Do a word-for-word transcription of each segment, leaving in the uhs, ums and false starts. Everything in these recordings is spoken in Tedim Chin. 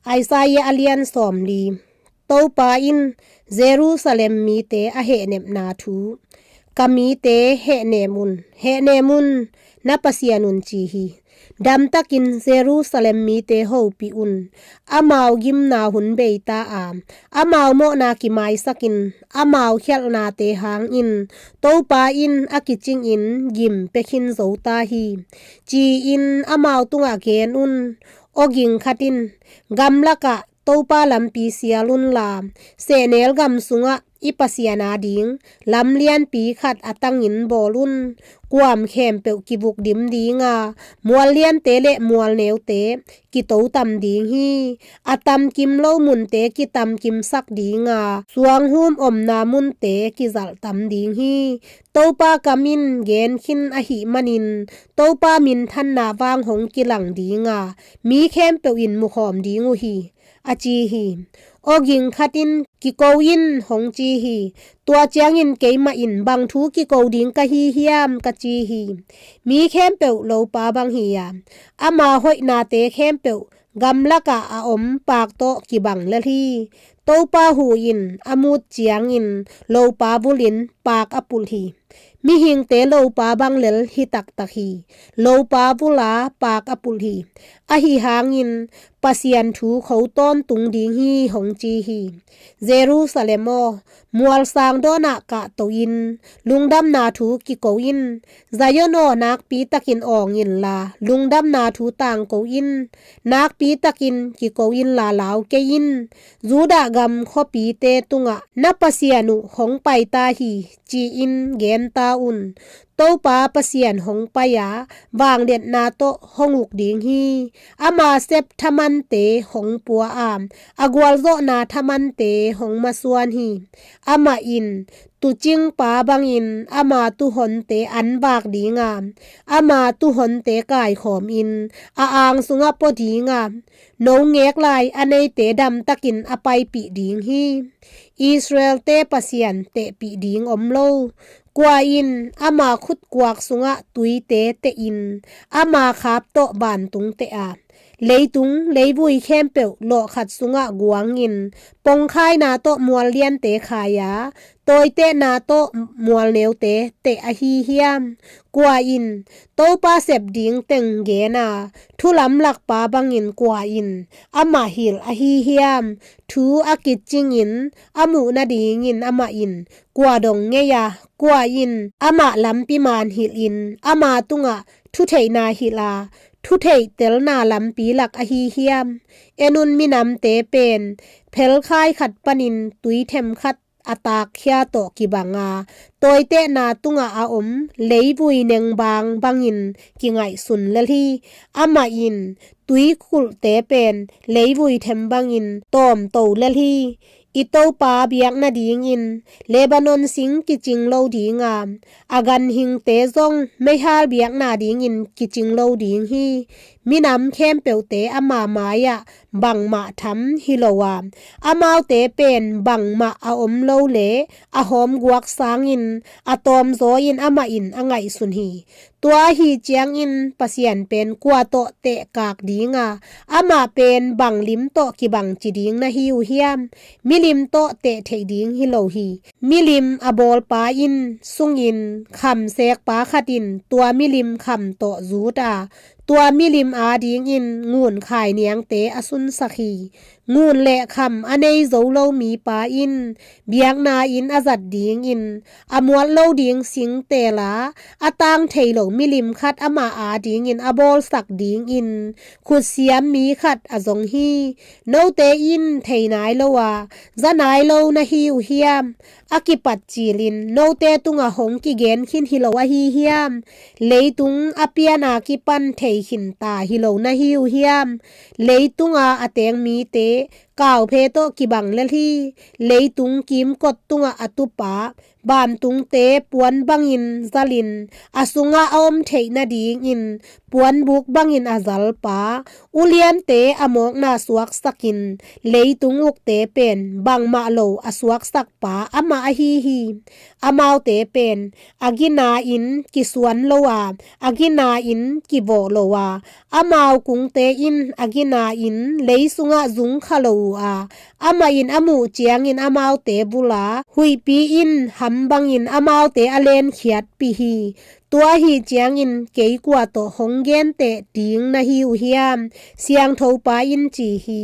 Isaiah a lian sawmli. Topa in Jerusalem mite a hehnepna thu. Ka mite, hehnem un, hehnem un, na Pasian un, ci hi. Damtakin Jerusalem mite hopih un. Amau gimna hun bei ta a, amau mawhna kimaisakin, amau khialhnate hangin Topa in a kicingin gim pia khin zo ta hi, ci-in amau tungah gen un. Aw ging khat in, gamlakah Topa lampi sial unla, sehnel gam sungah i Pasian ading lam lianpi khat a tangin bawl un. Kuam khempeuh kivukdim ding a, mual liante le mual neute kitotam ding hi. A tamkim lo munte kitamkimsak ding a, suanghum omna munte kizalhtam ding hi. Topa kam in gen khin ahih manin, Topa minthanna vang hong kilang ding a, mi khempeuh in mukhawm ding uh hi, a ci hi. Aw ging khat in, kiko in, hong ci hi. Tua ciangin keimah in, bang thu kiko ding ka hi hiam, ka ci hi. Mi khempeuh lopa bang hi a, ama hoihnate khempeuh gamlakah a om paak tawh kibang lel hi. Topa hu in a mut ciangin lopa vulin paak a pulh hi. Mihingte lopa bang lel hi taktak hi. Lopa vula paak a pulh hi. Ahi hangin Pasian thu kho tawntung ding hi, hong ci hi. Jerusalem aw, mual sang dawnah kahto in, lungdamna thu kiko in. Zion aw, nakpi takin awng inla, lungdamna thu tangko in. Nakpi takin kiko inla, lau kei in. Judah gam khuapite tungah, na Pasian uh hong pai ta hi, ci-in gen ta un. Topa Pasian hong pai a, vangliatna tawh hong uk ding hi. Ama sep thamante hong pua a, a gualzawhna thamante hong masuan hi. Amah in tuucingpa bangin ama tuuhonte an vak ding a, ama tuuhonte kaikhawmin a ang sungah pua ding a, no ngek lai a neite damtakin a paipih ding hi. Israel-te Pasian tehpih ding om lo. Kua in ama khutkuak sungah tuite tehin, ama khap tawh vantung teh a, leitung leivui khempeuh lawhkhat sungah guangin, pongkhaina tawh mual liante khai a, tawitehna tawh mual neute teh ahi hiam? Kua in Topa sep ding teng gen a, thulamlakpa bangin kua in amah hilh ahi hiam? Thu a kicingin a muh nadingin amah in kua dong ngei a, kua in amah lampi man hilhin ama tungah thutheihna hilh a, thutheih telna lampi lak ahi hiam? En un, minamte pen phelkhai khat panin tuithem khat a takkhia tawh kibang a, tawitehna tungah a om leivui nengbaang bangin kingaihsun lel hi. Amah in tuikulhte pen leivui them bangin tawmto lel hi. I Topa biak nadingin Lebanon sing kicing lo ding a, a ganhingte zong meihal biakna dingin kicing lo ding hi. Minam khempeuhte ama mai-ah bangmah tham hi lo a, amaute pen bangmah a om lo le a hawmguak sangin a tawmzaw in amah in a ngaihsun hi. Tua ahi ciangin Pasian pen kua tawh tehkak ding a, amah pen bang lim tawh kibang ci ding na hi uh hiam? Milim tawh teh theih ding hi lo hi. Milim a bawlpa in sungin khamsekpa khat in tua milim kham tawh zut a, tua milim adingin ngun khai niangte a sunsak hi. Ngun le kham a nei zo lo mipa in biakna inn a zat dingin a muat lo ding sing teel a, a tang thei lo milim khat ama adingin a bawlsak dingin khutsiam mi khat a zong hi. Note in thei nai lo a, za nai lo na hi uh hiam? A kipat cilin note tungah hong kigen khin hi lo ahi hiam? Leitung a piana kipan thei khin ta hi lo na hi uh hiam? Leitunga a teng mite kauphe tawh kibang lel hi. Leitung kimkot tungah a tupa, vantungte puan bangin zalin, a sungah a om theih nadingin puanbuk bangin a zalpa, uliante a mawkna suaksakin, leitung ukte pen bangmah lo a suaksakpa amah ahi hi. Amaute pen a gina-in kisuan lo a, a gina-in kivawh lo a, amau kungte in a gina-in lei sungah zungkha lo uh a, amah in a muh ciangin amaute vul a, huihpi in ham bangin amaute a lenkhiatpih hi. Tua ahih ciangin kei kua tawh hong genteh ding na hi uh hiam? Siangthopa in ci hi.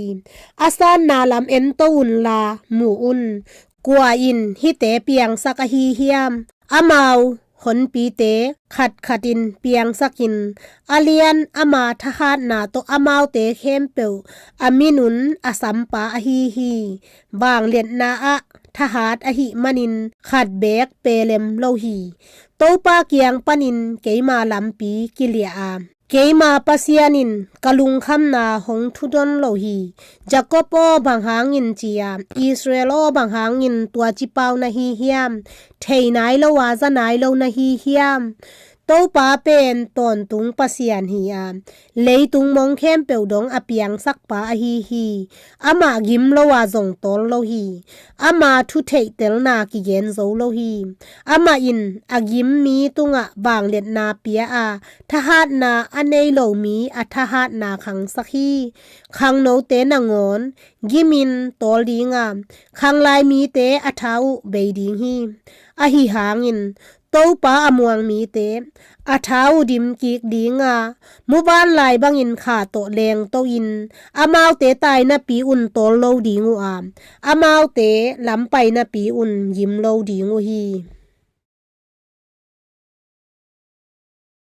A sanna lam ento unla mu un. Kua in hihte piangsak ahi hiam? Amau honpite khatkhatin piangsakin, a lian ama thahatna tawh amaute khempeuh a minun a sampa ahi hi. Vangliatna ah thahat ahih manin khat beek pelem lo hi. Topa kiang panin keima lampi kiliah a, keima Pasian in ka lungkhamna hong thudon lo hi. Jakob aw, bang hangin ci-a, Israel aw, bang hangin tuaci pau na hi hiam? Thei nai lo a, za nai lo na hi hiam? Topa pen tawntung Pasian hi a, leitung mong khempeuh dong a piangsakpa ahi hi. Amah gim lo a zong tawl lo hi. Ama thu theihtelna kigen zo lo hi. Amah in a gim mi tungah vangliatna pia a, thahatna a nei lo mi a thahatna khangsak hi. Khangnote nangawn gimin tawl ding a, khanglai mite a tha uh bei ding hi. Ahi hangin Topa a muang mite a tha uh dim kik ding a, muvanlai bangin kha tawh lengto-in, amaute tainapi un tawl lo ding uh a, amaute lampainapi un gim lo ding uh hi.